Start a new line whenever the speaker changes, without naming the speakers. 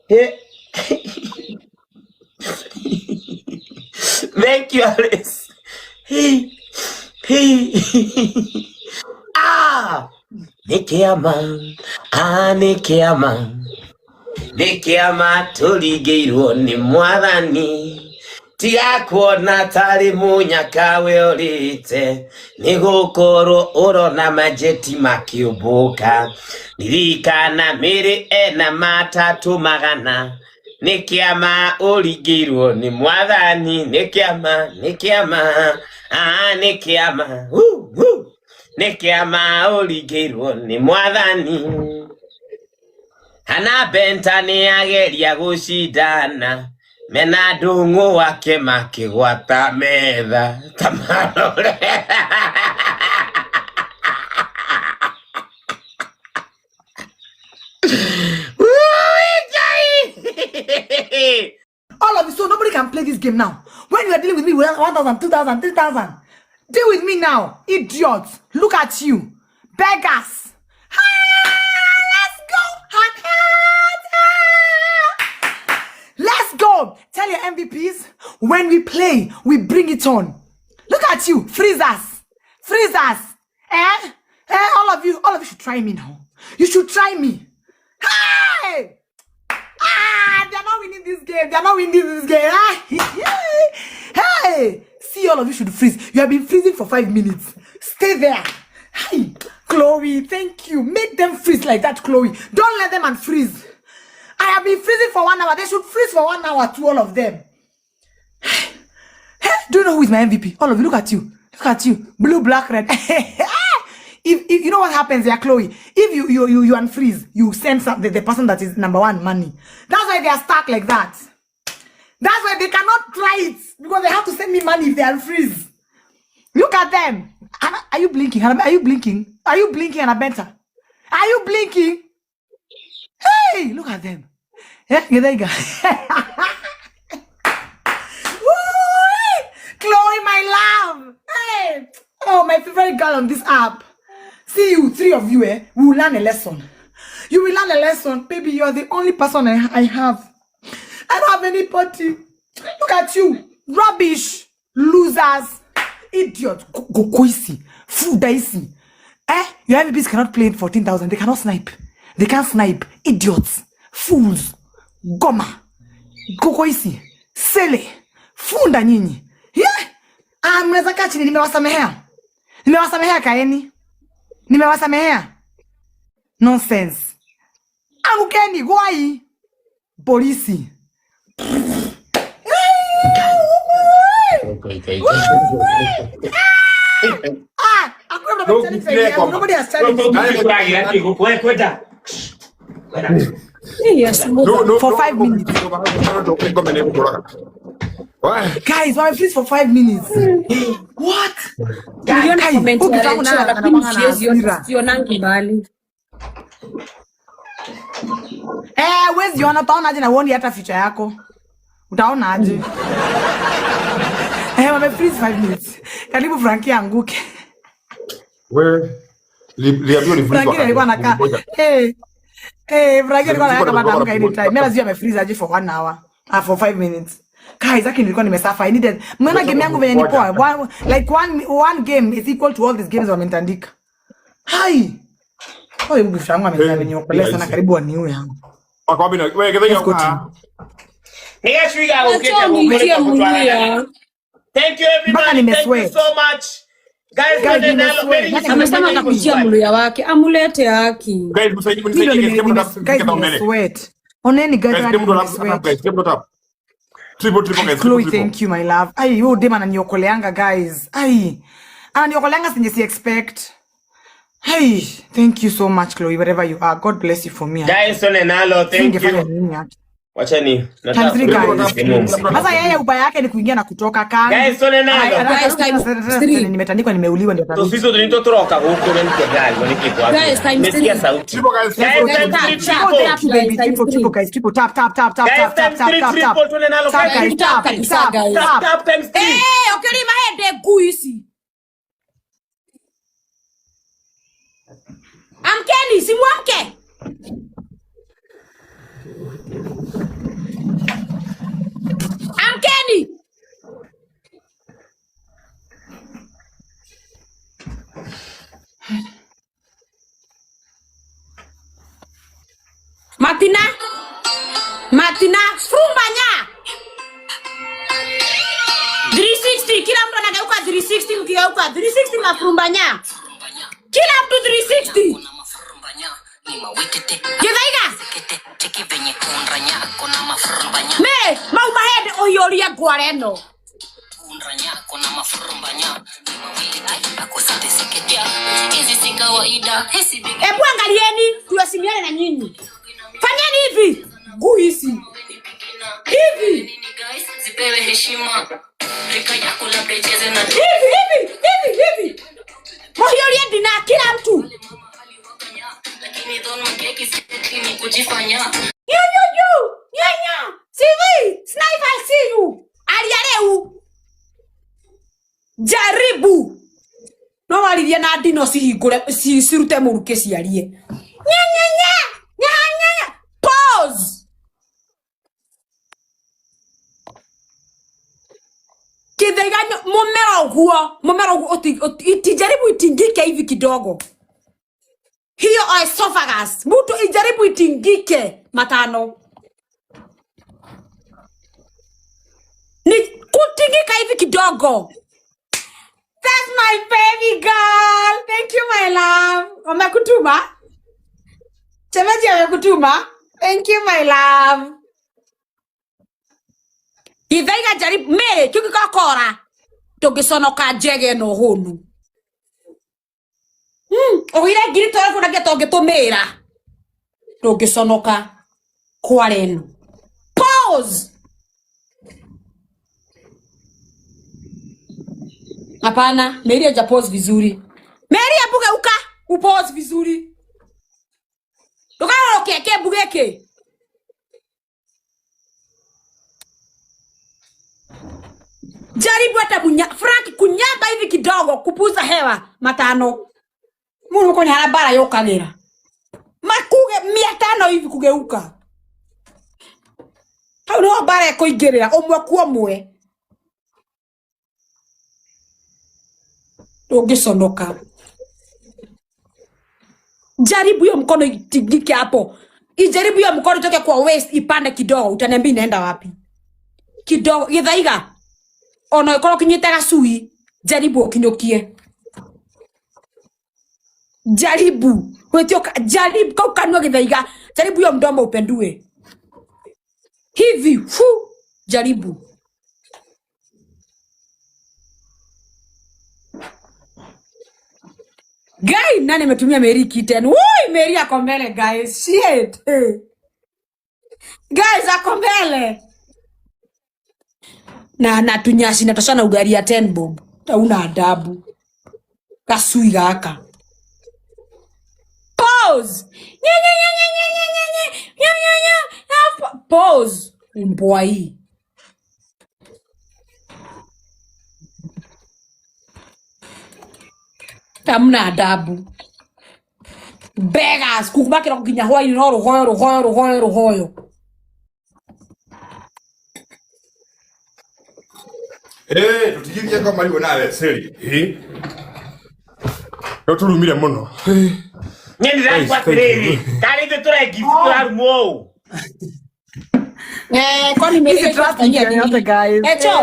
Hey. Thank you, Alice. Hey. Hey. Ah! Nĩ kĩama, ah, nĩ kĩama, nĩ kĩama tũringĩirwo nĩ mwathani. Tiga kuona tarĩ mũnyaka we ũrĩte, nĩ gũkorwo ũrona manjeti makĩũmbũka. Ririkana mĩrĩ ena matatũ magana, nĩ kĩama ũringĩirwo nĩ mwathani, nĩ kĩama, nĩ kĩama, ah, nĩ kĩama, woo, woo. Nĩ kĩama ũringĩirwo nĩ mwathani. Hana Benta nĩ ageria gũcindana mena ndũng'ũ wake makĩgwata metha ta marore. Wui, Ngai!
All of you, so nobody can play this game now. When you are dealing with me with 1,000, 2,000, 3,000, deal with me now, idiots. Look at you, beggars. Ah, let's go. Hand, hand, ah. Let's go. Tell your MVPs when we play, we bring it on. Look at you, freezers, freezers. Eh? Eh, all of you should try me now. You should try me. Hey! Ah, they're not winning this game. They're not winning this game. Ah, hey, see, all of you should freeze. You have been freezing for 5 minutes. Stay there. Hi, Chloe, thank you. Make them freeze like that, Chloe. Don't let them unfreeze. I have been freezing for 1 hour. They should freeze for 1 hour to all of them. Hey, do you know who is my MVP? All of you, look at you. Look at you. Blue, black, red. If you know what happens there, Chloe, if you unfreeze, you send some, the person that is number one money. That's why they are stuck like that. That's why they cannot try it, because they have to send me money if they unfreeze. Look at them. Are you blinking? Are you blinking? Are you blinking, Anabenta? Are you blinking? Hey, look at them. Yeah, there you go. Chloe, my love. Hey, oh, my favorite girl on this app. See you, three of you, eh? We will learn a lesson. You will learn a lesson. Baby, you are the only person I have. I don't have anybody. Look at you. Rubbish. Losers. Idiot. Gokoisi. Fudaisi. Eh? Your MVPs cannot play 14,000. They cannot snipe. They can't snipe. Idiots. Fools. Goma. Gokoisi. Sele. Funda nyinyi. Yeah? Ah, mnaweza kaa chini, nimewasamehea. Nimewasamehea kaeni. Nimewasamehea. Nonsense. Angukeni, gwai. Polisi. Ah, hakuna mtu amechallenge idea yangu. Nobody has challenged me.
Yes,
No,
For
no,
5
no,
minutes.
no.
Guys, why freeze for 5 minutes? What?
Niliona
Guys,
comment
huyu
ya
kitabu
Rachel,
naye
lakini
anakuanga na
siwezi ona,
hasira.
sionangi mbali.
Eh, huwezi ona, utaona aje na uoni hata future yako? Utaona aje? Eh, wame freeze 5 minutes. Karibu Frankie anguke.
Wewe, liambiwa ni freeze
Frankie
wakati.
alikuwa anakaa.
Ngoja.
Eh. Eh, Frankie alikuwa anakaa kama
Nilikuwa
ataamka anytime. Mimi lazima ame freeze aje for 1 hour. Ah, for 5 minutes. Guys, aki nilikuwa nimesuffer. I needed. Mwana game yangu venye ni poa. One, like one game is equal to all these games wamenitandika. Hai. Oh, hebu gift yangu ameniokolea sana, karibu waniue yangu.
Wako wapi na wewe Githaiga
Let's go
uka?
team.
Nigashwiga gũkĩte
Acha
gũkũrĩka
niitie
gũtwarana.
Muluya.
Thank you
Mpaka
everybody. Thank you
nimesweat.
so much. Guys,
Guys,
twende nalo.
nimesweat.
Mary,
Yaani
Amesema
nimesweat.
atakuchia Muluya wake, amulete haki.
Guys, msaidie,
Mimi ndo
mnisaidie, guys, kila mtu
guys,
atafika mbele.
nimesweat. Oneni guys,
Guys,
hadi
kila mtu atap,
nimesweat.
guys, kila mtu atap. Triple, triple, guys, triple,
Chloe,
triple.
thank you my love. Ai, huyu dem ananiokoleanga guys. Ai. Ananiokoleanga sinje si expect. Hey, thank you so much Chloe, wherever you are. God bless you for me.
Guys, twende nalo. Thank
Singefanya
you.
nini hapa?
Wacha ni
Times three,
nataka
guys.
kusimu.
Sasa yeye ubaya yake ni kuingia na kutoka kando.
Guys, twende nalo.
Guys, times three.
Nimetandikwa, nimeuliwa ndio atarudi.
Tusizo tunitotoroka huko na niko niko wapi?
Guys, times
Nimesikia
three.
sauti.
Triple, guys,
Guys,
triple,
times
Guys,
three,
tap,
Oh,
triple.
thank you baby.
Guys, times
Triple,
three.
triple guys, triple tap tap tap tap
Guys,
tap tap
times
tap
three,
tap tap.
triple, twende nalo,
Tap
guys.
guys,
Tap
tap
kabisa,
tap
guys.
Tap
tap.
tap times three.
Eh, ukilima hende ngui ici. Amkeni, simuamke. Amkeni. Matina. Matina frumbanya. 360 kila mtu anageuka 360, mkigeuka 360 mafrumbanya. Kila mtu 360. Githaiga. Me, mauma hende uhiũrie ngware ĩno. Hebu angalieni tuheshimiane na nyinyi. Fanyeni hivi. Nguu hizi. Hivi. Hivi hivi hivi hivi. Muhiũrie ndina kila mtu. You you you. Nyanya. CV. Sniper I see you. Aria rĩu. Jaribu. No waririe na ndino cihingũre cirute mũrukĩ ciarie. Nya nya nya. Nya nya nya. Pause. Kithaiga mumera uguo, mumera uguo itijaribu itingike hivi kidogo. Hiyo esophagus. Mtu ijaribu itingike matano. Ni kutingika hivi kidogo. That's my baby girl. Thank you my love. Wamekutuma? Chemeji amekutuma? Thank you my love. Githaiga jaribu mere kĩu tũngĩconoka njege ĩno hũnu. Ũgĩire ngiri twelve na tũngĩtũmĩra. Ndũngĩconoka kware ĩno. Pause. Hapana, Mary haja pause vizuri. Mary hebu geuka, upause vizuri. Ndũkaroroke kĩmbu gĩkĩ. Jaribu hata Frank kunyamba hivi kidogo kupuza hewa matano. Mungu kwenye harabara yokagira. Makuge 500 hivi kugeuka. Hau no bara ekuingirira umwe kwa umwe. Ndũngĩconoka. Jaribu hiyo mkono itingike hapo. Ijaribu hiyo mkono itoke kwa waist ipande kidogo, utaniambia inaenda wapi? Kidogo githaiga. Ona ikorwo kinyite gacui, jaribu ukinyukie. Jaribu. Wetioka jaribu kau kanua githaiga. Jaribu hiyo mdomo upendue. Hivi, fu, jaribu. Guy, nani ametumia Mary kitten? Woi, Mary ako mbele guys. Shit. Hey. Guys, ako mbele. Na tunyashi na toshana ugali ya 10 bob. Hauna adabu. Kasui gaka. Pause. Nya nya nya nya nya nya nya nya nya nya nya. Pause. Mbwa hii. Hamna adabu. Beggars kukubakira kukinya hwaini no ruhoyo ruhoyo ruhoyo ruhoyo.
Tutigithie kwa marigũ nawe seri. No turumire mũno.
Niĩ ndĩraigua atĩrĩrĩ, tarĩ ithuĩ tũrengibu tũrarumwo ũũ.
Kwani Mary
Hizi trust
haikufanyia
yote
nini?
guys.
Cho.